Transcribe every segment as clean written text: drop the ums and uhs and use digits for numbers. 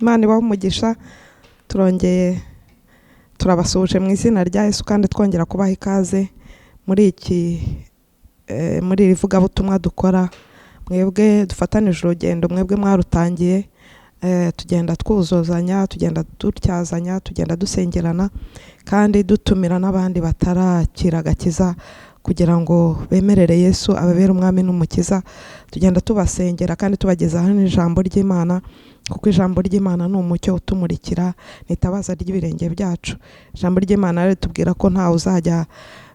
Imana ibahe umugisha. Turongeye turabasuhuje mu izina rya Yesu, kandi twongera kubaha ikaze muri iki muri iri vugabutumwa dukora. Mwebwe dufatanije urugendo, mwebwe mwarutangiye, tugenda twuzuzanya, tugenda dutyazanya, tugenda dusengerana, kandi dutumira n'abandi batarakira agakiza kugira ngo bemerere Yesu ababere umwami n'umukiza. Tugenda tubasengera kandi tubagezaho n'ijambo ry'Imana, kuko ijambo ry'Imana ni umucyo utumurikira, ni itabaza ry'ibirenge byacu. Ijambo ry'Imana rero ritubwira ko ntawe uzajya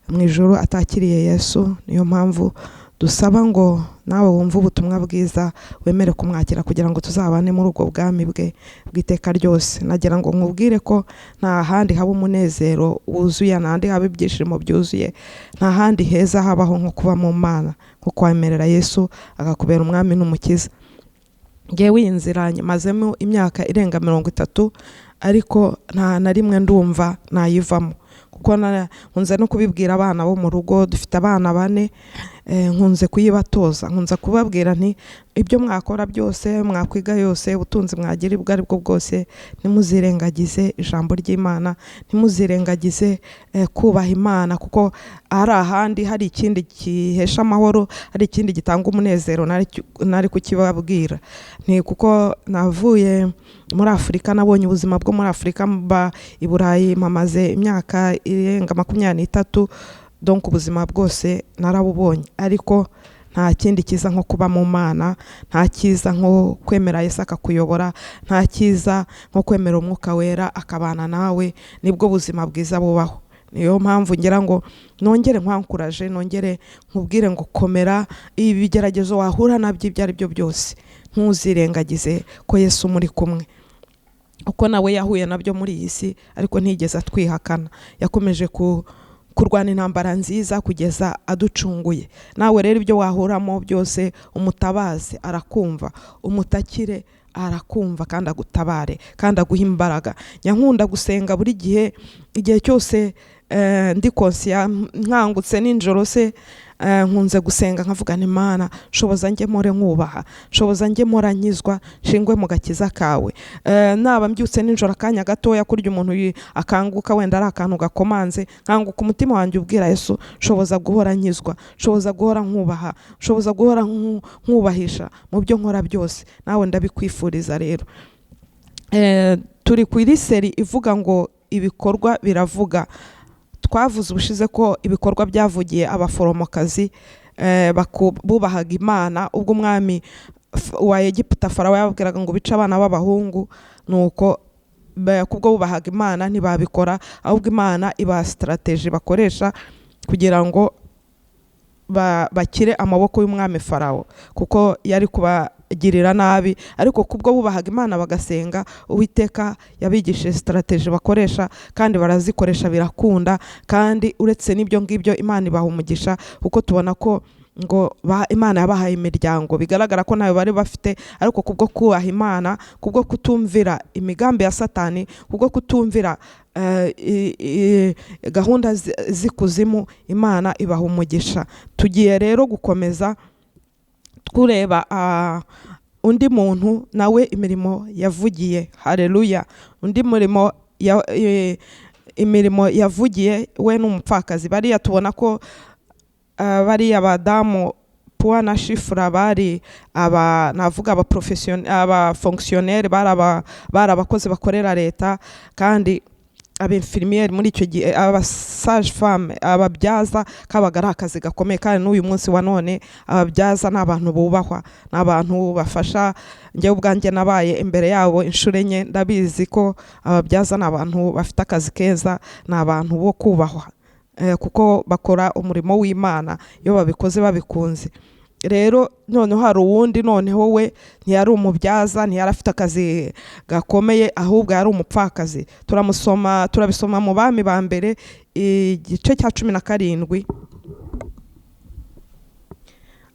mu ijuru atakiriye Yesu. Niyo mpamvu dusaba ngo nawe wumve ubutumwa bwiza, wemere kumwakira kugira ngo tuzabane muri ubwo bwami bwe bw'iteka ryose. Nagira ngo nkubwire ko nta handi haba umunezero wuzuye, nta handi haba ibyishimo byuzuye, nta handi heza habaho nko kuba mu Mana, nko kwemerera Yesu akakubera umwami n'umukiza. Ngewe iyi nzira nyimazemo imyaka irenga 30, ariko nta na rimwe ndumva nayivamo, kuko nkunze no kubibwira abana bo mu rugo. Dufite abana 4, nkunze kuyibatoza, nkunze kubabwira nti ibyo mwakora byose, mwakwiga yose, ubutunzi mwagira ubwo ari bwo bwose, ntimuzirengagize ijambo ry'Imana, ntimuzirengagize kubaha Imana, kuko hari ahandi hari ikindi gihesha amahoro, hari ikindi gitanga umunezero nari kukibabwira. Ni kuko navuye muri Afurika, nabonye ubuzima bwo muri Afurika, mba i Burayi mpamaze imyaka irenga 23, donc ubuzima bwose narabubonye, ariko nta kindi cyiza nko kuba mu Mana, nta cyiza nko kwemera Yesu akakuyobora, nta cyiza nko kwemera Umwuka Wera akabana nawe, nibwo buzima bwiza bubaho. Niyo mpamvu ngira ngo nongere nkwankuraje, nongere nkubwire ngo komera, ibigeragezo wahura nabyo ibyo ari byo byose, ntuzirengagize ko Yesu muri kumwe, uko nawe yahuye nabyo muri iyi si, ariko ntigeze atwihakana, yakomeje kurwana intambara nziza kugeza aducunguye. Nawe rero ibyo wahuramo byose, umutabaze arakumva, umutakire arakumva, kandi agutabare, kandi aguhe imbaraga. Nyankunda gusenga buri gihe, igihe cyose ndi conscient, nkangutse nijoro se, nkunze gusenga nkavuga nti Mana, shoboza njye mpore nkubaha, shoboza njye mpora nkizwa, nshingwe mu gakiza kawe. Naba mbyutse nijoro akanya gatoya, kurya umuntu akanguka wenda ari akantu gakomanze, nkanguka umutima wanjye ubwira Yesu, shoboza guhora nkizwa, shoboza guhora nkubaha, shoboza guhora nkubahisha mu byo nkora byose. Nawe ndabikwifuriza rero. Turi ku iri série ivuga ngo ibikorwa biravuga. Twavuze ubushize ko ibikorwa byavugiye abaforomokazi bubahaga Imana, ubwo umwami wa Egiputa Farawo yababwiraga ngo bice abana b'abahungu, nuko kubwo bubahaga Imana ntibabikora, ahubwo Imana ibaha stratégie bakoresha kugira ngo bakire amaboko y'umwami Farawo, kuko yari kubagirira nabi. Ariko kubwo bubahaga Imana bagasenga, Uwiteka yabigishije stratégie bakoresha, kandi barazikoresha birakunda. Kandi uretse n'ibyo ngibyo, Imana ibaha umugisha, kuko tubona ko ngo Imana yabahaye imiryango, bigaragara ko ntayo bari bafite, ariko kubwo kubaha Imana, kubwo kutumvira imigambi ya Satani, kubwo kutumvira gahunda z'ikuzimu, Imana ibaha umugisha. Tugiye rero gukomeza tureba undi muntu nawe imirimo yavugiye. Haleluya! Undi murimo ya, imirimo yavugiye we n'umupfakazi. Bariya tubona ko bariya badamu Puwa na Shifura bari aba, navuga aba profession, aba fonctionnaire, bari abakozi bakorera leta, kandi aba infirmière muri icyo gihe, aba sage femme, ababyaza, kabaga ari akazi gakomeye. Kandi n'uyu munsi wa none ababyaza ni abantu bubahwa, ni abantu bafasha. Njyewe ubwanjye nabaye imbere yabo inshuro 4, ndabizi ko ababyaza ni abantu bafite akazi keza, ni abantu bo kubahwa, kuko bakora umurimo w'Imana iyo babikoze babikunze. Rero noneho hari uwundi, noneho we ntiyari umubyaza, ntiyari afite akazi gakomeye, ahubwo yari umupfakazi. Turamusoma, turabisoma mu Bami ba Mbere igice cya 17.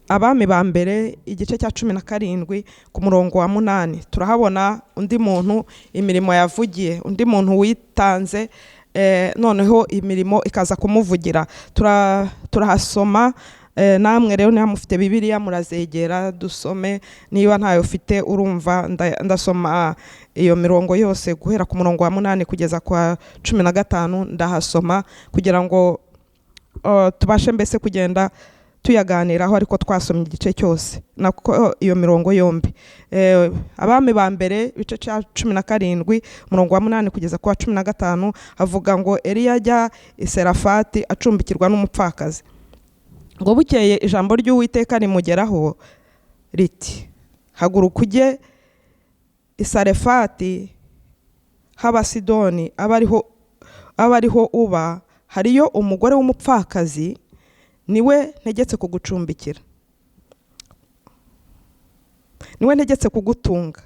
Abami ba Mbere igice cya 17 ku murongo wa 8, turahabona undi muntu imirimo yavugiye, undi muntu witanze, noneho imirimo ikaza kumuvugira. Turahasoma Namwe rero niba mufite Bibiliya murazegera dusome, niba ntayo ufite urumva ndasoma iyo mirongo yose guhera ku murongo wa 8 kugeza kwa 15, ndahasoma kugira ngo tubashe mbese kugenda tuyaganiraho, ariko twasomye igice cyose nako iyo mirongo yombi. Abami ba mbere igice cya 17 umurongo wa 8 kugeza ku wa 15 havuga ngo Eliya ajya i Serafati acumbikirwa n'umupfakazi. Ngo bukeye ijambo ry'Uwiteka rimugeraho riti: haguruka ujye i Sarefati h'Abasidoni, abe ariho uba, hariyo umugore w'umupfakazi, niwe ntegetse kugucumbikira, niwe ntegetse kugutunga.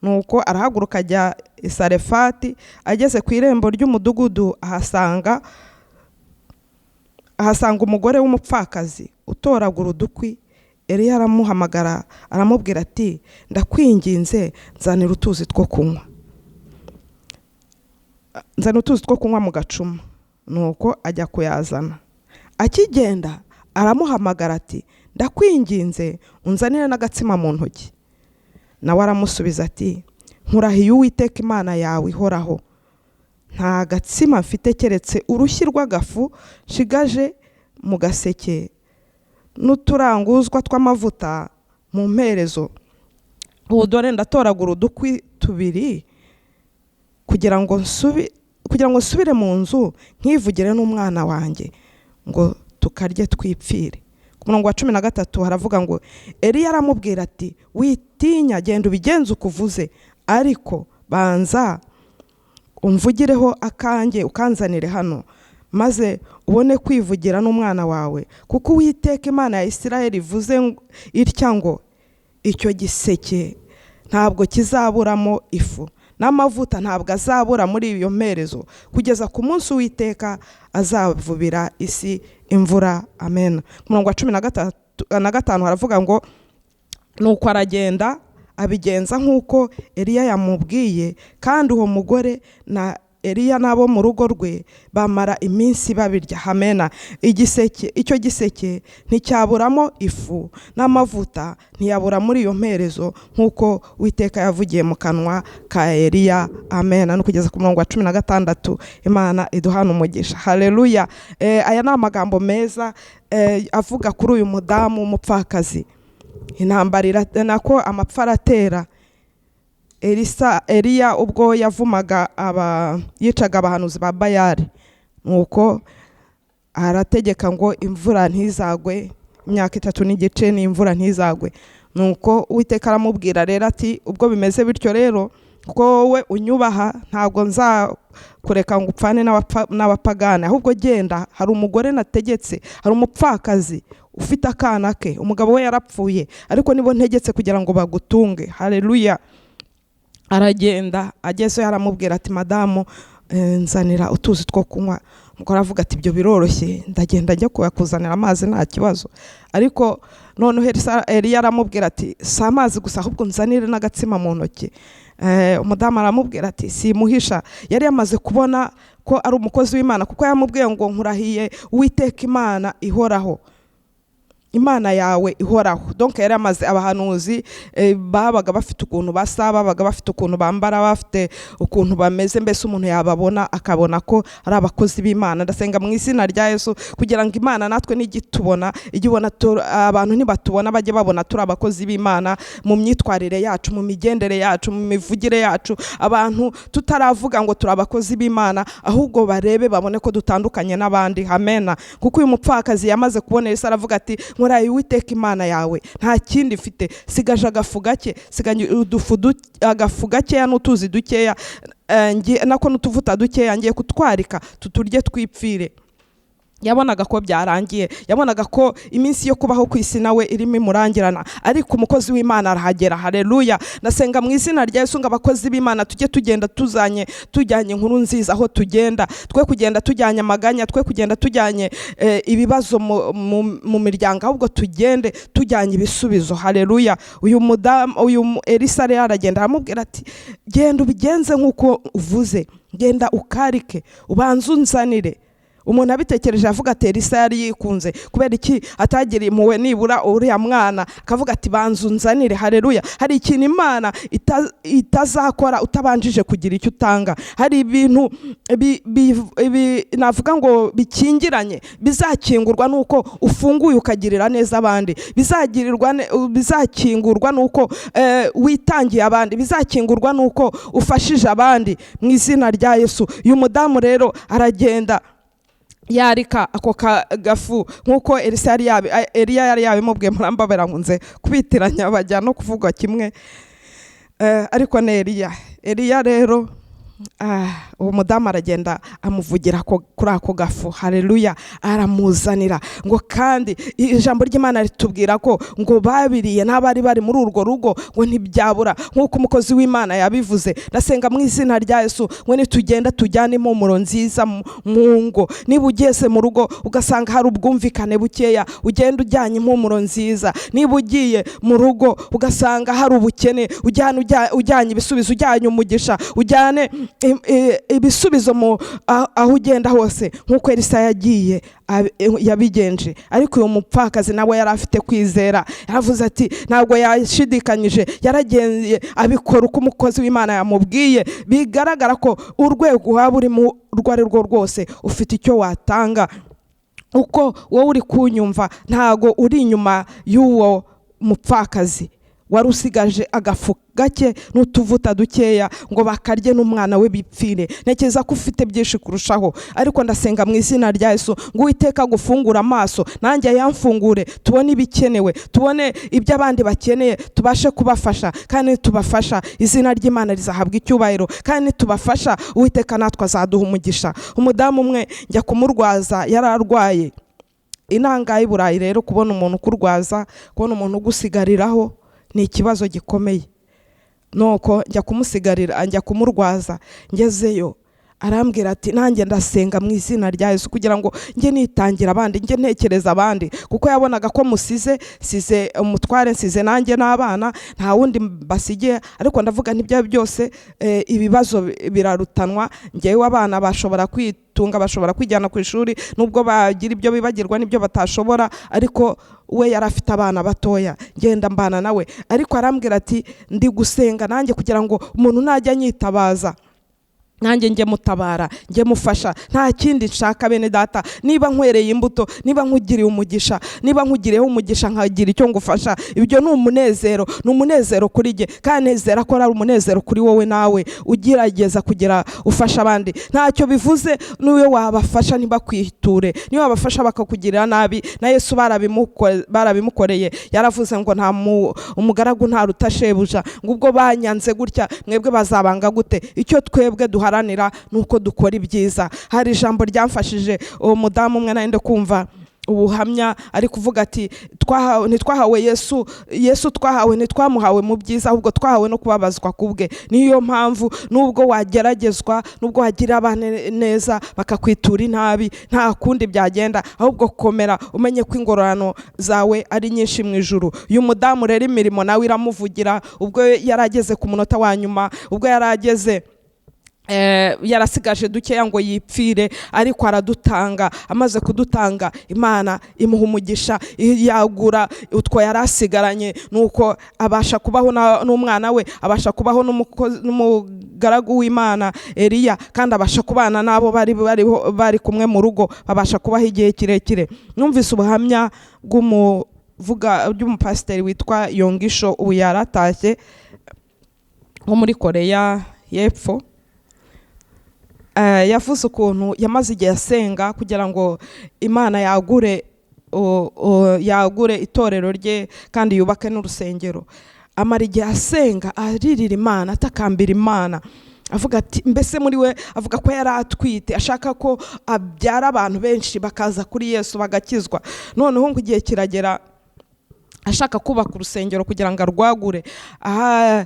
Nuko arahaguruka ajya i Sarefati, ageze ku irembo ry'umudugudu ahasanga umugore w'umupfakazi utoragura udukwi. Eliya aramuhamagara aramubwira ati: ndakwinginze nzanira utuzi two kunywa, nzanira utuzi two kunywa mu gacuma. Nuko ajya kuyazana. Akigenda aramuhamagara ati: ndakwinginze unzanire n'agatsima mu ntoki. Nawe aramusubiza ati: nkurahiye Uwiteka Imana yawe ihoraho, nta gatsima mfite keretse urushyi rw'agafu nshigaje mu gaseke n'uturanguzwa tw'amavuta mu mperezo. Ubu dore ndatoragura udukwi tubiri kugira ngo nsubire mu nzu nkivugire n'umwana wanjye ngo tukarye twipfire. Ku murongo wa 13 haravuga ngo Eliya aramubwira ati: witinya, genda ubigenze uko uvuze, ariko banza umvugireho akanjye ukanzanire hano, maze ubone kwivugira n'umwana wawe, kuko Uwiteka Imana ya Isirayeli ivuze itya ngo icyo giseke ntabwo kizaburamo ifu n'amavuta ntabwo azabura muri iyo mperezo kugeza ku munsi Uwiteka azavubira isi imvura. Amen. Ku murongo wa 15 haravuga ngo nuko aragenda abigenza nk'uko Eliya yamubwiye, kandi uwo mugore na Eliya n'abo mu rugo rwe bamara iminsi babirya. Hamena. Igiseke, icyo giseke nticyaburamo ifu n'amavuta ntiyabura muri iyo mperezo nk'uko Uwiteka yavugiye mu kanwa ka Eliya. Amena. No kugeza ku murongo wa 16 Imana iduhana umugisha. Haleluya. Aya ni amagambo meza avuga kuri uyu mudamu w'umupfakazi. Intambara nako amapfa aratera. Eliya ubwo yavumaga yicaga abahanuzi ba Bayali, nuko arategeka ngo imvura ntizagwe, imyaka 3 n'igice n'imvura ntizagwe. Nuko Uwiteka aramubwira rero ati ubwo bimeze bityo rero, kuko wowe unyubaha ntabwo nzakureka ngo upfane n'abapagani, ahubwo genda, hari umugore nategetse, hari umupfakazi ufite akana ke, umugabo we yarapfuye, ariko nibo ntegetse kugira ngo bagutunge. Haleluya. Aragenda agezeyo aramubwira ati madamu, nzanira utuzi two kunywa. Umugore aravuga ati ibyo biroroshye, ndagenda njya kuyakuzanira amazi nta kibazo. Ariko noneho Eliya aramubwira ati si amazi gusa, ahubwo nzanire n'agatsima mu ntoki. Umudamu aramubwira ati simuhisha. Yari yamaze kubona ko ari umukozi w'Imana, kuko yamubwiye ngo nkurahiye Uwiteka Imana ihoraho, Imana yawe ihoraho. Donc yari amaze abahanuzi babaga bafite ukuntu basa, babaga bafite ukuntu bambara, bafite ukuntu bameze, mbese umuntu yababona akabona ko ari abakozi b'Imana. Ndasenga mu izina rya Yesu kugira ngo Imana natwe nigitubona, ijye ibona abantu nibatubona bajye babona turi abakozi b'Imana mu myitwarire yacu, mu migendere yacu, mu mivugire yacu. Abantu tutaravuga ngo turi abakozi b'Imana, ahubwo barebe babone ko dutandukanye n'abandi. Amena. Kuko uyu mupfakazi yamaze kubona Yesu aravuga ati nkuraye Uwiteka Imana yawe, nta kindi mfite, sigaje agafu gake, sigaje agafu gakeya n'utuzi dukeya, nako n'utuvuta dukeya, ngiye kutwarika tuturye twipfire. Yabonaga ko byarangiye, yabonaga ko iminsi yo kubaho ku isi nawe irimo imurangirana, ariko umukozi w'Imana arahagera. Haleluya. Ndasenga mu izina rya Yesu ngo abakozi b'Imana tujye tugenda tujyanye inkuru nziza aho tugenda, twe kugenda tujyanye amaganya, twe kugenda tujyanye ibibazo mu miryango, ahubwo tugende tujyanye ibisubizo. Haleluya. Uyu mudamu, uyu Elisa rero aragenda aramubwira ati genda ubigenze nk'uko uvuze, genda ukarike, ubanze unzanire, Umuntu abitekereje avuga ati Elisa yari yikunze, kubera iki atagiriye impuhwe nibura uriya mwana, akavuga ati banza unzanire. Haleluya. Hari ikintu Imana itazakora utabanjije kugira icyo utanga. Hari ibintu navuga ngo bikingiranye, bizakingurwa nuko ufunguye ukagirira neza abandi, bizakingurwa nuko witangiye abandi, bizakingurwa nuko ufashije abandi mu izina rya Yesu. Uyu mudamu rero aragenda yarika ako gafu nk'uko Elisa yari yabi, Eliya yari yabimubwiye. Murambabera, nkunze kubitiranya bajya no kuvuga kimwe, ariko ni Eliya. Eliya rero, uwo mudamu aragenda amuvugira kuri ako gafu. Haleluya. Aramuzanira ngo, kandi ijambo ry'Imana ritubwira ko ngo babiriye n'abari bari muri urwo rugo ngo ntibyabura, nk'uko umukozi w'Imana yabivuze. Ndasenga mu izina rya Yesu ngo nitugenda tujyane impumuro nziza mu ngo. Niba ugeze mu rugo ugasanga hari ubwumvikane bukeya, ugenda ujyanye impumuro nziza. Niba ugiye mu rugo ugasanga hari ubukene, ujyane ujyanye ibisubizo, ujyanye umugisha, ujyane ibisubizo mu aho ugenda hose, nk'uko Elisa yagiye yabigenje. Ariko uyu mupfakazi nawe yari afite kwizera, yaravuze ati ntabwo yashidikanyije, yaragiye abikora uko umukozi w'Imana yamubwiye. Bigaragara ko urwego waba urimo urwo ari rwo rwose ufite icyo watanga. Uko wowe uri kunyumva, ntago uri inyuma y'uwo mupfakazi wari usigaje agafu gake n'utuvuta dukeya ngo bakarye n'umwana we bipfire. Ntekereza ko ufite byinshi kurushaho, ariko ndasenga mu izina rya Yesu ngo Uwiteka agufungure amaso, nanjye yamfungure, tubone ibikenewe, tubone ibyo abandi bakeneye, tubashe kubafasha. Kandi nitubafasha, izina ry'Imana rizahabwa icyubahiro, kandi nitubafasha, Uwiteka natwe azaduha umugisha. Umudamu umwe njya kumurwaza, yari arwaye inanga y'i Burayi. Rero kubona umuntu ukurwaza, kubona umuntu ugusigariraho ni ikibazo gikomeye. Nuko njya kumusigarira, njya kumurwaza, ngezeyo arambwira ati nanjye ndasenga mu izina rya Yesu kugira ngo njye nitangira abandi, njye ntekereza abandi, kuko yabonaga ko musize, size umutware, nsize nanjye n'abana, nta wundi mbasigiye. Ariko ndavuga ntibyo byose, ibibazo birarutanwa. Njyewe abana bashobora kwitunga, bashobora kwijyana ku ishuri, nubwo bagira ibyo bibagirwa n'ibyo batashobora, ariko we yari afite abana batoya, ngenda mbana nawe. Ariko arambwira ati ndi gusenga nanjye kugira ngo umuntu najya anyitabaza nanjye njye mutabara, njye mufasha. Nta kindi nshaka, bene data. Niba nkwereye imbuto, niba nkugiriye umugisha, niba nkugiriyeho umugisha nkagira icyo ngufasha, ibyo ni umunezero, ni umunezero kuri jye, kandi nizera ko ari umunezero kuri wowe nawe ugerageza kugira ufasha abandi. Ntacyo bivuze n'iyo wabafasha ntibakwiture, niyo wabafasha bakakugirira nabi. Na Yesu barabimukoreye. Yaravuze ngo nta umugaragu ntaruta shebuja, ngo ubwo banyanze gutya, mwebwe bazabanga gute? Icyo twebwe duharanira ni uko dukora ibyiza. Hari ijambo ryamfashije. Uwo mudamu umwe nari ndi kumva ubuhamya ari kuvuga ati ntitwahawe Yesu, Yesu twahawe ntitwamuhawe mu byiza, ahubwo twahawe no kubabazwa kubwe. Niyo mpamvu nubwo wageragezwa, nubwo wagira abana neza bakakwitura inabi, nta kundi byagenda, ahubwo komera umenye ko ingororano zawe ari nyinshi mu ijuru. Uyu mudamu rero imirimo nawe iramuvugira. Ubwo yari ageze ku munota wa nyuma, ubwo yari ageze yarasigaje dukeya ngo yipfire, ariko aradutanga. Amaze kudutanga, Imana imuha umugisha, yagura utwo yari asigaranye, nuko abasha kubaho n'umwana we, abasha kubaho n'umugaragu w'Imana Eliya, kandi abasha kubana n'abo bari kumwe mu rugo, babasha kubaho igihe kirekire. Numvise ubuhamya bw'umuvuga by'umupasiteri witwa Yongisho, ubu yaratashye, nko muri Koreya y'Epfo. Yavuze ukuntu yamaze igihe asenga kugira ngo Imana yagure itorero rye kandi yubake n'urusengero. Amara igihe asenga, aririra Imana, atakambira Imana, avuga ati mbese muri we avuga ko yari atwite, ashaka ko abyara abantu benshi bakaza kuri Yesu bagakizwa. Noneho ngo igihe kiragera ashaka kubaka urusengero kugira ngo arwagure, aha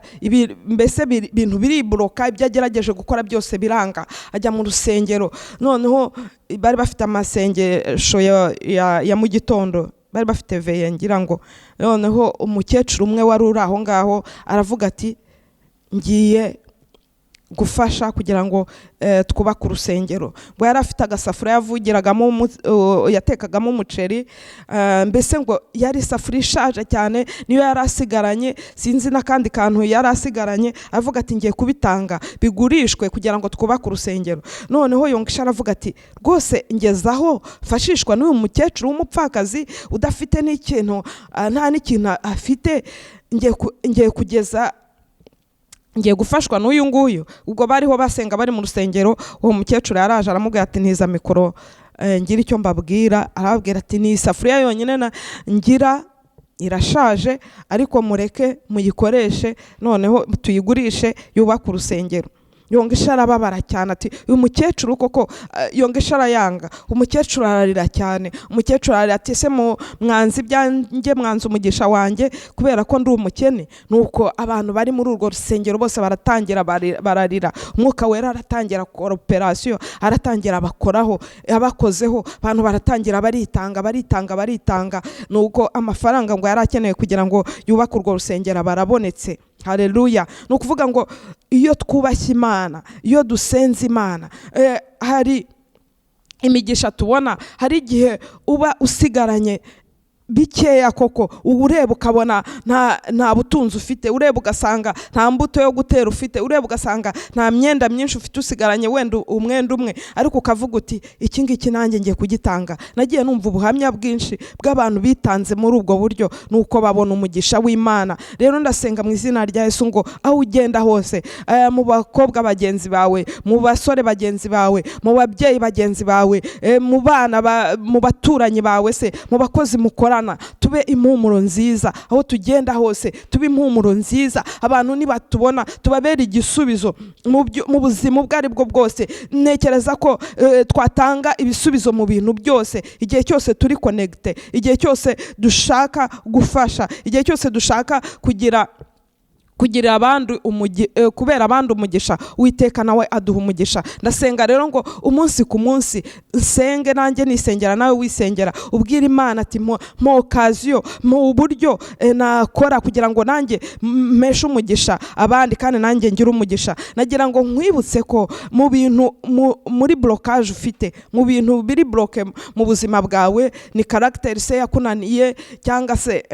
mbese ibintu biriburoka, ibyo agerageje gukora byose biranga. Ajya mu rusengero, noneho bari bafite amasengesho ya mu gitondo, bari bafite veye ngira ngo. Noneho umukecuru umwe wari uri aho ngaho aravuga ati ngiye Gufasha kugira ngo twubake urusengero. Ngo yari afite agasafuriya yavugiragamo yatekagamo umuceri, mbese ngo yari isafuriya ishaje cyane, niyo yari asigaranye, sinzi n'akandi kantu yari asigaranye. Avuga ati: "Ngiye kubitanga bigurishwe kugira ngo twubake urusengero." Noneho Yongisha aravuga ati: "Rwose ngezaho mfashishwa n'uyu mukecuru w'umupfakazi udafite n'ikintu, nta n'ikintu afite, ngiye kugeza ngiye gufashwa n'uyu nguyu." Ubwo bariho basenga, bari mu rusengero, uwo mukecuru yaraje aramubwira ati: "Ntiza mikoro, ngira icyo mbabwira." Arababwira ati: "Ni isafuriya yonyine na ngira, irashaje, ariko mureke muyikoreshe, noneho tuyigurishe yubake urusengero." Yongesha arababara cyane, ati: "Uyu mukecuru koko." Yongesha arayanga. Umukecuru ararira cyane. Umukecuru ararira ati: "Ese mwanze ibyanjye, mwanze umugisha wanjye kubera ko ndi umukene?" Nuko abantu bari muri urwo rusengero bose baratangira bararira. Umwuka Wera aratangira akora operasiyo, aratangira abakoraho. Abakozeho, abantu baratangira baritanga, baritanga, baritanga. Nuko amafaranga ngo yari akeneye kugira ngo yubake urwo rusengero barabonetse. Haleluya! Ni ukuvuga ngo iyo twubashye Imana, iyo dusenze Imana, hari imigisha tubona. Hari igihe uba usigaranye bikeya koko, uba ureba ukabona nta butunzi ufite, ureba ugasanga nta mbuto yo gutera ufite, ureba ugasanga nta myenda myinshi ufite, usigaranye wenda umwenda umwe, ariko ukavuga uti: "Iki ngiki nanjye ngiye kugitanga." Nagiye numva ubuhamya bwinshi bw'abantu bitanze muri ubwo buryo, nuko babona umugisha w'Imana. Rero ndasenga mu izina rya Yesu ngo aho ugenda hose, mu bakobwa bagenzi bawe, mu basore bagenzi bawe, mu babyeyi bagenzi bawe, mu bana, mu baturanyi bawe se, mu bakozi mukorana, tube impumuro nziza. Aho tugenda hose tube impumuro nziza. Abantu nibatubona tubabere igisubizo mu buzima ubwo ari bwo bwose. Ntekereza ko twatanga ibisubizo mu bintu byose igihe cyose turi connecté, igihe cyose dushaka gufasha, igihe cyose dushaka kugira abandi kubera abandi umugisha. Uwiteka nawe aduha umugisha. Ndasenga rero ngo umunsi ku munsi nsenge nanjye nisengera, nawe wisengera, ubwira Imana ati: "Mpa occasion, mu buryo nakora kugira ngo nanjye mpeshe umugisha abandi kandi nanjye ngire umugisha." Nagira ngo nkwibutse ko mu bintu muri blocage ufite, mu bintu biri bloqué mu buzima bwawe, ni caractère se yakunaniye, cyangwa se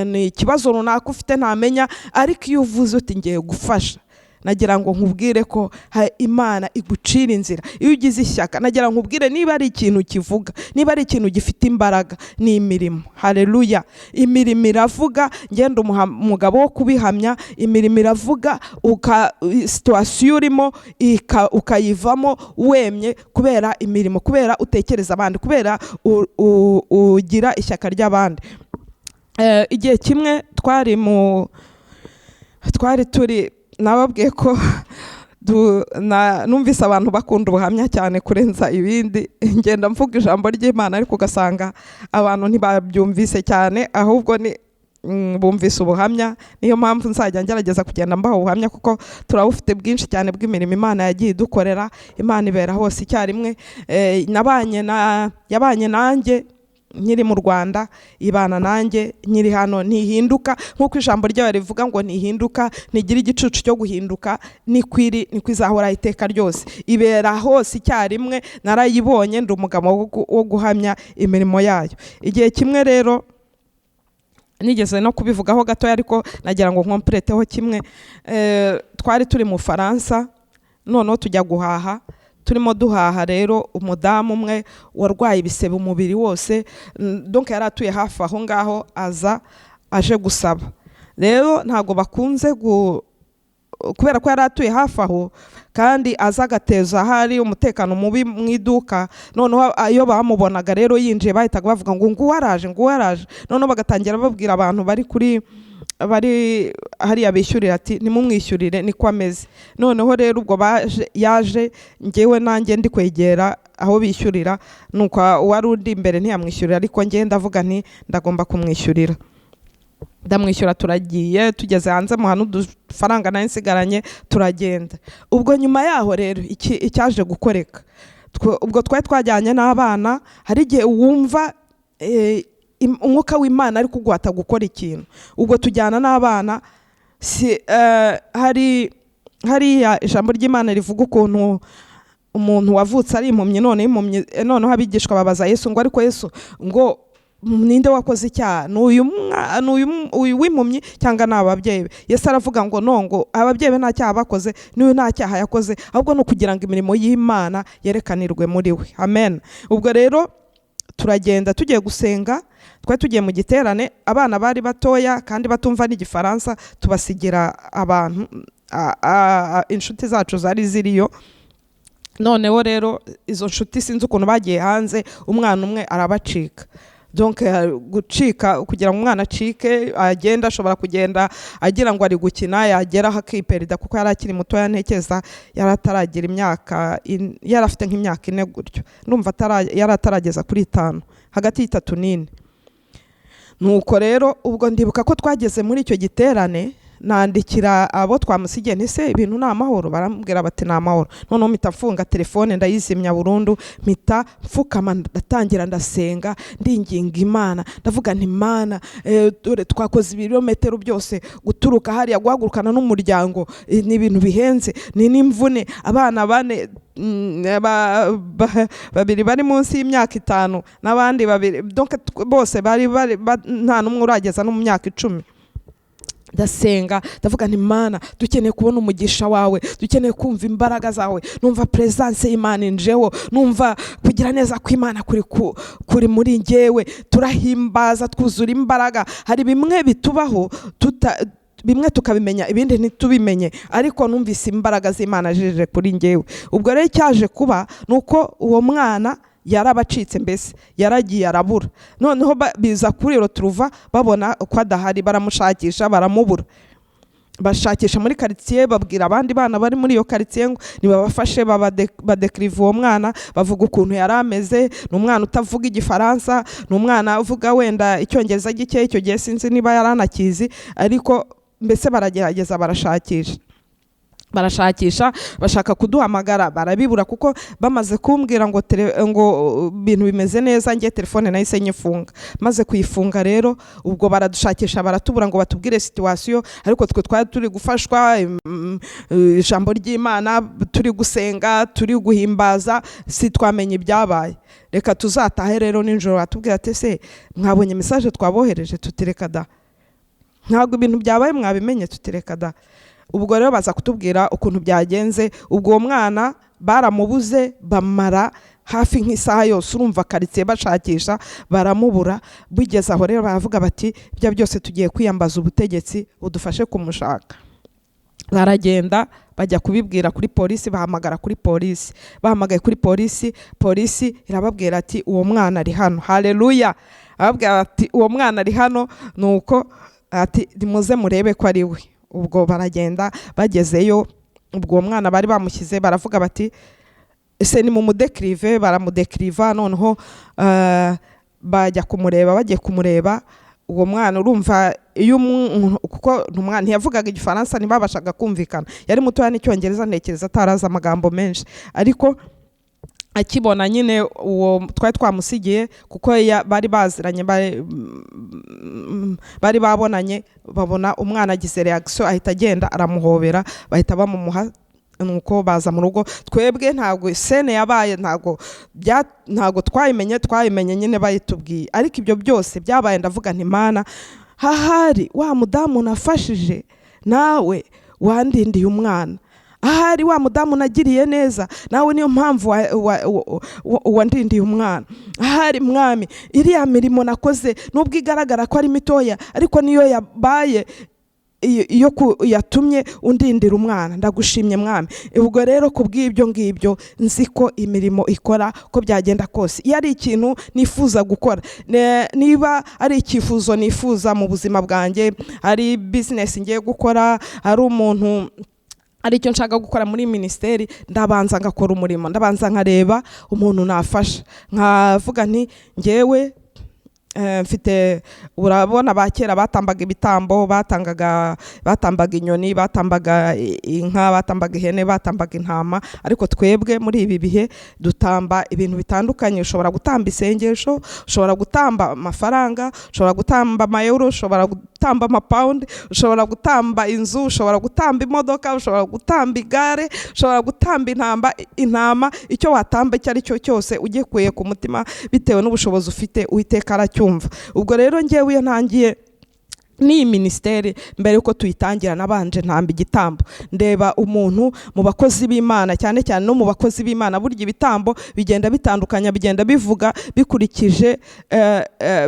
ni ikibazo runaka ufite ntamenya, ariko iyo uvuze uti: "Ngiye gufasha," nagira ngo nkubwire ko Imana igucira inzira iyo ugize ishyaka. Nagira ngo nkubwire, niba ari ikintu kivuga, niba ari ikintu gifite imbaraga, ni imirimo. Haleluya! Imirimo iravuga. Ngenda umugabo wo kubihamya. Imirimo iravuga, situation urimo ukayivamo wemye kubera imirimo, kubera utekereza abandi, kubera ugira ishyaka ry'abandi. Igihe kimwe twari turi, nababwiye ko numvise abantu bakunda ubuhamya cyane kurenza ibindi. Ngenda mvuga ijambo ry'Imana, ariko ugasanga abantu ntibabyumvise cyane, ahubwo ni bumvise ubuhamya. Niyo mpamvu nzajya ngerageza kugenda mbaha ubuhamya, kuko turabufite bwinshi cyane bw'imirimo Imana yagiye idukorera. Imana ibera hose icyarimwe. Nabanye na yabanye nanjye nkiri mu Rwanda, ibana nanjye nkiri hano, ntihinduka. Nk'uko ijambo ryayo rivuga ngo ntihinduka, ntigira igicucu cyo guhinduka, nikwiri niko izahora iteka ryose. Ibera hose icyarimwe. Narayibonye, ndi umugabo wo guhamya imirimo yayo. Igihe kimwe rero, nigeze no kubivugaho gatoya, ariko nagira ngo nkompureteho kimwe. Twari turi mu Faransa, noneho tujya guhaha. Turimo duhaha rero, umudamu umwe warwaye ibisebe umubiri wose, donc yari atuye hafi aho ngaho, aza aje gusaba. Rero ntabwo bakunze kubera ko yari atuye hafi aho kandi aza agateza ahari umutekano mubi mu iduka. Noneho iyo bamubonaga rero yinjiye, bahitaga bavuga ngo: "Nguwo araje, nguwo araje." Noneho bagatangira babwira abantu bari kuri bari hariya bishyurira ati: "Ntimumwishyurire, niko ameze." Noneho rero ubwo baje, yaje, ngewe nanjye ndi kwegera aho bishyurira, nuko uwari undi imbere ntiyamwishyurira, ariko ngewe ndavuga nti: "Ndagomba kumwishyurira." Ndamwishyura, turagiye. Tugeze hanze, muha n'udufaranga nari nsigaranye, turagenda. Ubwo nyuma yaho rero icyaje gukoreka, ubwo twari twajyanye n'abana. Hari igihe wumva umwuka w'Imana ari kuguhata gukora ikintu. Ubwo tujyana n'abana, si hari Hariya ijambo ry'Imana rivuga ukuntu umuntu wavutse ari impumyi, none impumyi, noneho abigishwa babaza Yesu ngo: "Ariko Yesu, ngo ninde wakoze icyaha? Ni uyu ni uyu w'impumyi cyangwa ni ababyeyi be?" Yesu aravuga ngo: "No," ngo "ababyeyi be nta cyaha bakoze, n'uyu nta cyaha yakoze, ahubwo ni ukugira ngo imirimo y'Imana yerekanirwe muri we." Amen. Ubwo rero turagenda, tugiye gusenga, twari tugiye mu giterane, abana bari batoya kandi batumva n'Igifaransa, tubasigira abantu, inshuti zacu zari ziriyo. Noneho rero izo nshuti sinzi ukuntu bagiye hanze, umwana umwe arabacika. Donc gucika, kugira ngo umwana acike agende, ashobora kugenda agira ngo ari gukina, yageraho akiperida, kuko yari akiri mutoya. Ntekereza yari ataragira imyaka yari afite nk'imyaka 4 gutyo, ndumva yari atarageza kuri 5, hagati y'3 n'4. Nuko rero ubwo ndibuka ko twageze muri icyo giterane, nandikira abo twamusigiye nti: "Se ibintu ni amahoro?" Barambwira bati: "Ni amahoro." Noneho mpita mfunga telefone, ndayizimya burundu, mpita mfukama, ndatangira ndasenga, ndinginga Imana, ndavuga nti: "Mana, dore twakoze ibirometero byose guturuka hariya, guhagurukana n'umuryango, ni ibintu bihenze, ni n'imvune, abana bane, babiri bari munsi y'imyaka 5 n'abandi babiri, donc bose bari nta n'umwe urageza no mu myaka 10." Ndasenga, ndavuga nti: "Mana, dukeneye kubona umugisha wawe, dukeneye kumva imbaraga zawe." Numva presence y'Imana injeho, numva kugira neza kw'Imana kuri muri njyewe. Turahimbaza, twuzura imbaraga. Hari bimwe bitubaho tuta, bimwe tukabimenya, ibindi ntitubimenye, ariko numvise imbaraga z'Imana zije kuri njyewe. Ubwo rero icyaje kuba ni uko uwo mwana yarabacitse, mbese yaragiye arabura. Noneho biza kuri turuva babona ko adahari, baramushakisha baramubura, bashakisha muri karitsiye, babwira abandi bana bari muri iyo karitsiye ngo nibabafashe badekiriva uwo mwana, bavuga ukuntu yari ameze: ni umwana utavuga Igifaransa, ni umwana uvuga wenda Icyongereza gike, icyo gihe sinzi niba yari anakizi, ariko mbese baragerageza, barashakisha, barashakisha, bashaka kuduhamagara barabibura, kuko bamaze kumbwira ngo ibintu bimeze neza, njye telefone nahise nyifunga. Maze kuyifunga rero, ubwo baradushakisha baratubura ngo batubwire situation, ariko twe twari turi gufashwa, ijambo ry'Imana, turi gusenga, turi guhimbaza, si twamenye ibyabaye. Reka tuzatahe rero nijoro batubwira ati: "Ese mwabonye message twabohereje?" Tuti: "Reka da." "Ntabwo ibintu byabaye mwabimenye?" Tuti: "Reka da." Ubwo rero baza kutubwira ukuntu byagenze. Ubwo uwo mwana baramubuze, bamara hafi nk'isaha yose, urumva, karitsiye bashakisha, baramubura. Bigeze aho rero baravuga bati: "Ibyo byose tugiye kwiyambaza ubutegetsi budufashe kumushaka." Baragenda bajya kubibwira kuri polisi, bahamagara kuri polisi. Bahamagaye kuri polisi, polisi irababwira ati: "Uwo mwana ari hano." Haleluya! Ababwira ati: "Uwo mwana ari hano." Nuko ati: "Nimuze murebe ko ari we." Ubwo baragenda, bagezeyo, ubwo uwo mwana bari bamushyize, baravuga bati: "Ese ni mumudekirive?" Baramudekiriva. Noneho bajya kumureba. Bagiye kumureba uwo mwana, urumva iyo umuntu, kuko umwana ntiyavugaga Igifaransa, ntibabashaga kumvikana, yari mutoya, n'Icyongereza ntekereza atarazi amagambo menshi, ariko akibona nyine uwo twari twamusigiye, kuko bari baziranye, bari babonanye, babona umwana agize reaction, ahita agenda aramuhobera, bahita bamumuha. Nuko baza mu rugo. Twebwe ntabwo scène yabaye, ntabwo twayimenye, twayimenye nyine bayitubwiye. Ariko ibyo byose byabaye, ndavuga nti: "Mana, hahari wa mudamu nafashije nawe wandindiye umwana, ahari wa mudamu nagiriye neza nawe niyo mpamvu wandindiye umwana, ahari Mwami iriya mirimo nakoze, nubwo igaragara ko ari mitoya, ariko niyo yabaye iyo yatumye undindira umwana. Ndagushimye, Mwami." Ubwo rero ku bw'ibyo ngibyo nzi ko imirimo ikora uko byagenda kose. Iyo ari ikintu nifuza gukora, niba ari icyifuzo nifuza mu buzima bwanjye, ari business ngiye gukora, ari umuntu, ari icyo nshaka gukora muri minisiteri, ndabanza ngakora umurimo, ndabanza nkareba umuntu nafasha, nkavuga nti: "Ngewe mfite." Urabona ba kera batambaga ibitambo, batangaga, batambaga inyoni, batambaga inka, batambaga ihene, batambaga intama, ariko twebwe muri ibi bihe dutamba ibintu bitandukanye. Ushobora gutamba isengesho, ushobora gutamba amafaranga, ushobora gutamba amayero, ushobora gutamba gutamba amapawundi, ushobora gutamba inzu, ushobora gutamba imodoka, ushobora gutamba igare, ushobora gutamba intama, icyo watamba icyo ari cyo cyose ugikuye ku mutima bitewe n'ubushobozi ufite, Uwiteka aracyumva. Ubwo rero ngewe iyo ntangiye n'iyi minisiteri, mbere yuko tuyitangira nabanje ntamba igitambo, ndeba umuntu mu bakozi b'Imana, cyane cyane no mu bakozi b'Imana. Burya ibitambo bigenda bitandukanya, bigenda bivuga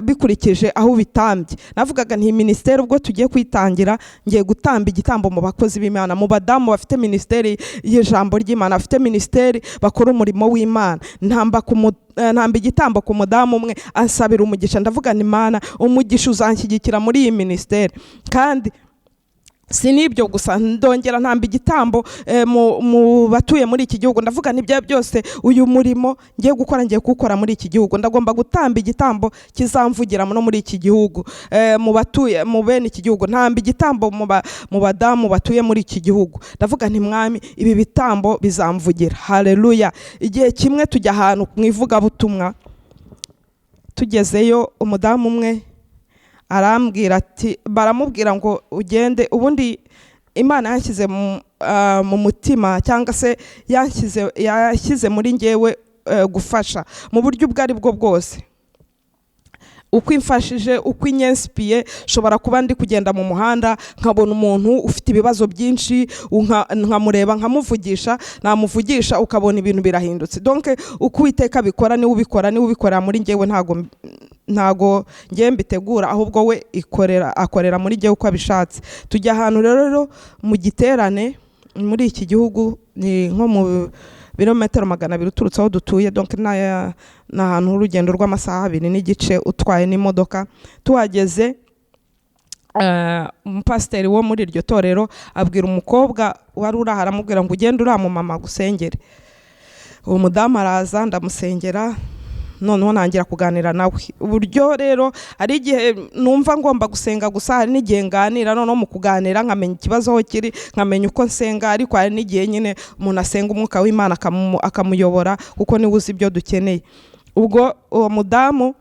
bikurikije aho ubitambye. Navugaga nti minisiteri ubwo tugiye kuyitangira, ngiye gutamba igitambo mu bakozi b'Imana, mu badamu bafite minisiteri y'ijambo ry'Imana, bafite minisiteri, bakora umurimo w'Imana. Ntamba igitambo ku mudamu umwe, ansabira umugisha. Ndavuga nti: "Imana, umugisha uzanshyigikira muri iyi minisiteri." Kandi si n'ibyo gusa, ndongera ntamba igitambo mu batuye muri iki gihugu. Ndavuga n'ibyo byose, uyu murimo ngiye gukora, ngiye kuwukora muri iki gihugu, ndagomba gutamba igitambo kizamvugira no muri iki gihugu, mu batuye mu bene iki gihugu. Ntamba igitambo mu badamu batuye muri iki gihugu. Ndavuga nti: "Mwami, ibi bitambo bizamvugira." Haleluya! Igihe kimwe tujya ahantu mu ivugabutumwa, tugezeyo umudamu umwe arambwira ati, baramubwira ngo ugende. Ubundi Imana yanshyize mu mutima, cyangwa se yashyize muri ngewe gufasha mu buryo ubwo ari bwo bwose, uko imfashije, uko inyensipiye. Nshobora kuba ndi kugenda mu muhanda nkabona umuntu ufite ibibazo byinshi, nkamureba, nkamuvugisha, namuvugisha ukabona ibintu birahindutse. Donc uko Uwiteka abikora, niwe ubikora, niwe ubikorera muri ngewe. Ntago ngewe mbitegura, ahubwo we ikorera akorera muri ngewe uko abishatse. Tujya ahantu rero mu giterane muri iki gihugu, ni nko mu birometero 200 uturutse aho dutuye, donc ni ahantu h'urugendo rw'amasaha 2.5 utwaye n'imodoka. Tuhageze, umupasiteri wo muri iryo torero abwira umukobwa wari uri aho, aramubwira ngo: "Ugende uriya mumama agusengere." Uwo mudamu araza, ndamusengera, noneho ntangira kuganira nawe. Uburyo rero hari igihe numva ngomba gusenga gusa, hari n'igihe nganira, noneho mu kuganira nkamenya ikibazo aho kiri, nkamenya uko nsenga. Ariko hari n'igihe nyine umuntu asenga umwuka w'Imana akamuyobora, kuko niwe uzi ibyo dukeneye. Ubwo uwo mudamu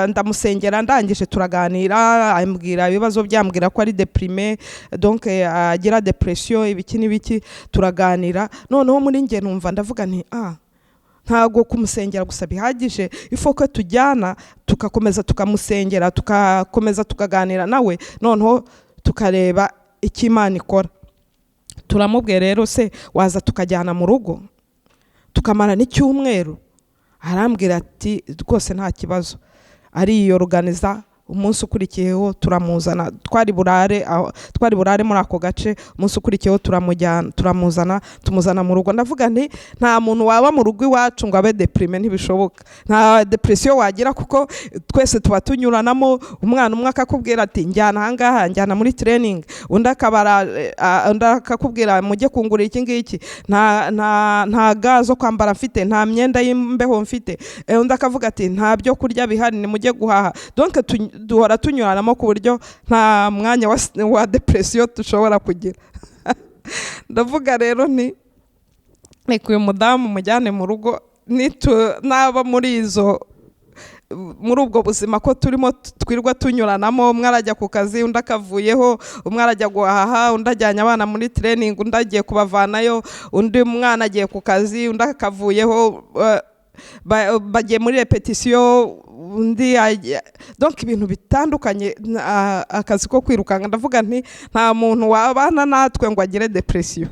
ndamusengera, ndangije turaganira, ambwira ibibazo bye, ambwira ko ari déprimé, donc agira dépression, ibiki n'ibiki. Turaganira, noneho muri njye numva ndavuga nti: "Ah, ntabwo kumusengera gusa bihagije, il faut ko tujyana tugakomeza tukamusengera, tugakomeza tukaganira nawe, noneho tukareba icyo Imana ikora." Turamubwiye rero: "Se waza tukajyana mu rugo tukamara n'icyumweru?" Arambwira ati: "Rwose nta kibazo." Ariyoruganiza, umunsi ukurikiyeho turamuzana. Twari burare muri ako gace. Umunsi ukurikiyeho turamujyana, turamuzana, tumuzana mu rugo. Ndavuga nti: "Nta muntu waba mu rugo iwacu ngo abe déprimé, ntibishoboka. Nta dépression wagira, kuko twese tuba tunyuranamo. Umwana umwe akakubwira ati: 'Njyana ahangaha, njyana muri training', undi akabara, undi akakubwira: 'Mujye kungurira iki ngiki, nta ga zo kwambara mfite, nta myenda y'imbeho mfite.' Undi akavuga ati: 'Nta byo kurya bihari, nimujye guhaha.' Donc duhora tunyuranamo ku buryo nta mwanya wa dépression dushobora kugira." Ndavuga rero nti: "Reka uyu mudamu mujyane mu rugo, naba muri ubwo buzima ko turimo twirwa tunyuranamo, umwe arajya ku kazi, undi akavuyeho, umwe arajya guhaha, undi ajyanye abana muri training, undi agiye kubavanayo, undi mwana agiye ku kazi, undi akavuyeho, bagiye muri répétition, undi donc ibintu bitandukanye, akazi ko kwirukanka." Ndavuga nti: "Nta muntu wabana natwe ngo agire dépression,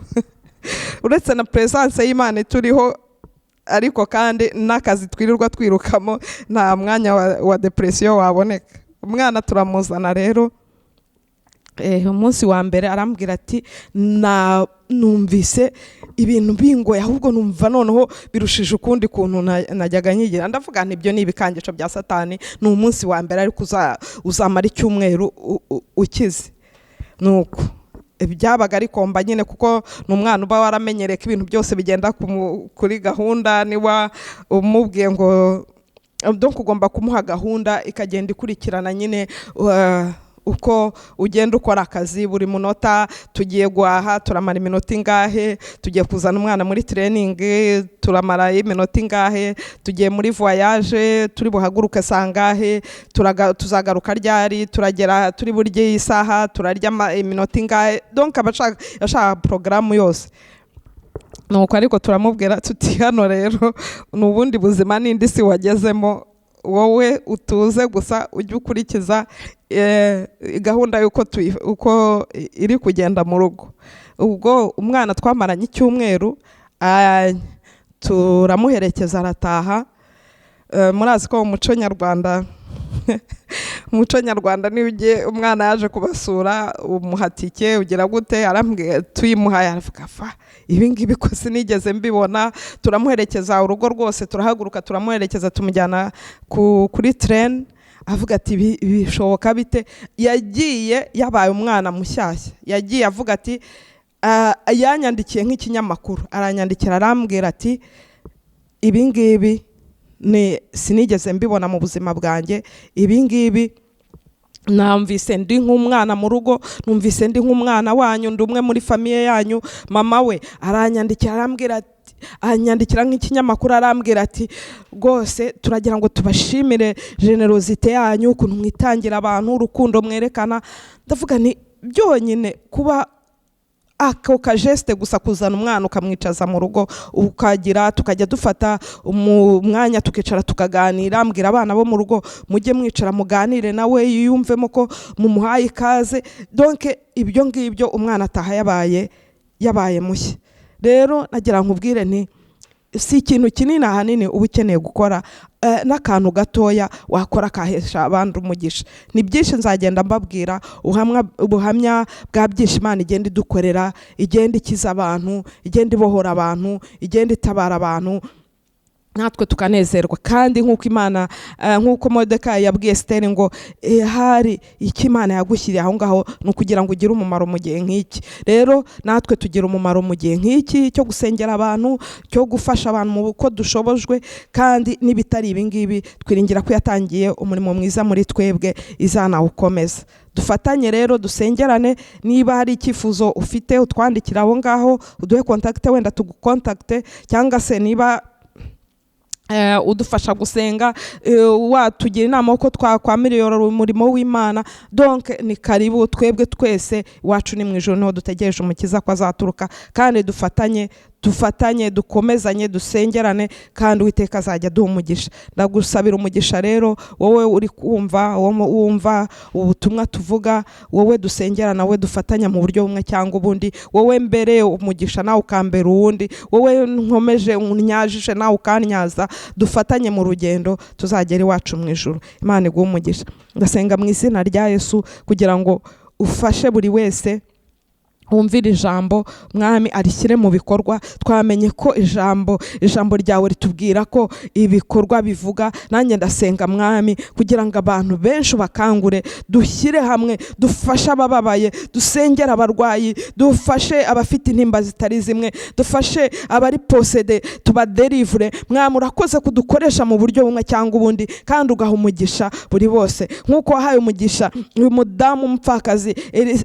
uretse na présence y'Imana ituriho, ariko kandi n'akazi twirirwa twirukamo, nta mwanya wa dépression waboneka." Umwana turamuzana rero. Umunsi wa mbere arambwira ati: "Na numvise ibintu bingoye, ahubwo numva noneho birushije ukundi kuntu najyaga nyigira." Ndavuga nti: "Ibyo ni ibikangisho bya Satani, ni umunsi wa mbere, ariko uzamara icyumweru ukize." Nuko byabaga ari komba nyine, kuko ni umwana uba waramenyereye ko ibintu byose bigenda kuri gahunda. Niba umubwiye ngo, donc ugomba kumuha gahunda ikagenda ikurikirana nyine. Uko ugenda ukora akazi buri munota, tugiye guhaha turamara iminota ingahe, tugiye kuzana umwana muri training turamara iminota ingahe, tugiye muri voyage turi buhaguruke sangahe, tuzagaruka ryari, turagera turi burye isaha, turarya iminota ingahe. Donc aba ashaka porogaramu yose. Nuko ariko turamubwira tuti hano rero ni ubundi buzima n'indi si wagezemo, wowe utuze gusa ujye ukurikiza gahunda y'uko uko iri kugenda mu rugo. Ubwo umwana twamaranye icyumweru, turamuherekeza arataha. Murazi ko mu muco nyarwanda, niyo ugiye umwana yaje kubasura umuha tike, ugira gute. Arambwira, tuyimuhaye aravuga fa ibi ngibi ko sinigeze mbibona. Turamuherekeza urugo rwose, turahaguruka turamuherekeza, tumujyana kuri train. Avuga ati bishoboka bite? Yagiye yabaye umwana mushyashya. Yagiye avuga ati yanyandikiye nk'ikinyamakuru, aranyandikira arambwira ati ibi ngibi ni sinigeze mbibona mu buzima bwanjye, ibi ngibi numvise ndi nk'umwana mu rugo, numvise ndi nk'umwana wanyu, ndi umwe muri famille yanyu. Mama we aranyandikira arambwira ati, anyandikira nk'ikinyamakuru arambwira ati rwose turagira ngo tubashimire générosité yanyu, ukuntu mwitangira abantu, urukundo mwerekana. Ndavuga nti byonyine kuba ako kageste gusa, kuzana umwana ukamwicaza mu rugo, ukagira tukajya dufata umwanya tukicara tukaganira, mbwira abana bo mu rugo mujye mwicara muganire nawe yiyumvemo ko mumuhaye ikaze. Donc ibyo ngibyo umwana ataha yabaye mushya. Rero nagira nkubwire nti si ikintu kinini ahanini uba ukeneye gukora, n'akantu gatoya wakora kahesha abandi umugisha. Ni byinshi nzagenda mbabwira ubuhamya bwa byinshi Imana igenda idukorera, igenda ikiza abantu, igenda ibohora abantu, igenda itabara abantu, natwe tukanezerwa. Kandi nk'uko Imana, nk'uko Modekayi yabwiye Esiteri ngo hari icyo Imana yagushyiriye aho ngaho ni ukugira ngo ugire umumaro mu gihe nk'iki. Rero natwe tugira umumaro mu gihe nk'iki cyo gusengera abantu, cyo gufasha abantu mu uko dushobojwe. Kandi n'ibitari ibi ngibi, twiringira ko yatangiye umurimo mwiza muri twebwe izanawukomeza. Dufatanye rero, dusengerane. Niba hari icyifuzo ufite utwandikira aho ngaho, uduhe contact, wenda tugukontakite, cyangwa se niba udufasha gusenga, watugira inama uko twakwamiriyora umurimo w'Imana. Donc ni karibu. Twebwe twese iwacu ni mu ijoro, niho dutegereje umukiza ko azaturuka. Kandi dufatanye, dukomezanye, dusengerane, kandi Uwiteka azajya aduha umugisha. Ndagusabira umugisha rero wowe uri kumva, wumva ubutumwa tuvuga, wowe dusengerana, wowe dufatanya mu buryo bumwe cyangwa ubundi, wowe mbere umugisha nawe ukambera uwundi, wowe nkomeje unyajije nawe ukannyaza. Dufatanye mu rugendo tuzagera iwacu mu ijuru. Imana iguhe umugisha. Ndasenga mu izina rya Yesu kugira ngo ufashe buri wese wumvire ijambo, Mwami, arishyire mu bikorwa. Twamenye ko ijambo ryawe ritubwira ko ibikorwa bivuga. Nanjye ndasenga, Mwami, kugira ngo abantu benshi bakangure, dushyire hamwe, dufashe abababaye, dusengere abarwayi, dufashe abafite intimba zitari zimwe, dufashe abari possédés, tubaderivure. Mwami, urakoze kudukoresha mu buryo bumwe cyangwa ubundi, kandi ugaha umugisha buri bose nk'uko wahaye umugisha uyu mudamu umupfakazi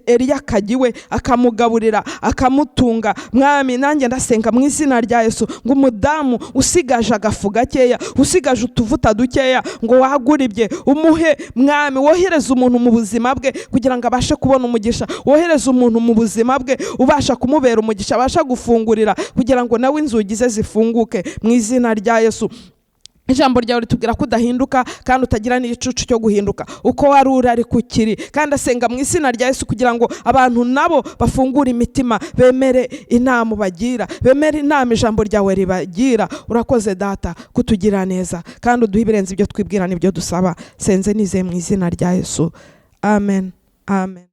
Eliya akagiwe akamugaburira, akamutunga. Mwami, nanjye ndasenga mu izina rya Yesu ngo umudamu usigaje agafu gakeya, usigaje utuvuta dukeya ngo wagure ibye, umuhe. Mwami, wohereze umuntu mu buzima bwe kugira ngo abashe kubona umugisha, wohereze umuntu mu buzima bwe ubasha kumubera umugisha, abasha gufungurira kugira ngo nawe inzugi ze zifunguke mu izina rya Yesu. Ijambo ryawe ritubwira ko udahinduka kandi utagira n'igicucu cyo guhinduka, uko wari uri ariko ukiri. Kandi asenga mu izina rya Yesu kugira ngo abantu nabo bafungure imitima, bemere inama ubagira, bemere inama ijambo ryawe ribagira. Urakoze Data kutugira neza, kandi uduhe ibirenze ibyo twibwira n'ibyo dusaba. Senze nizeye mu izina rya Yesu, amen, amen.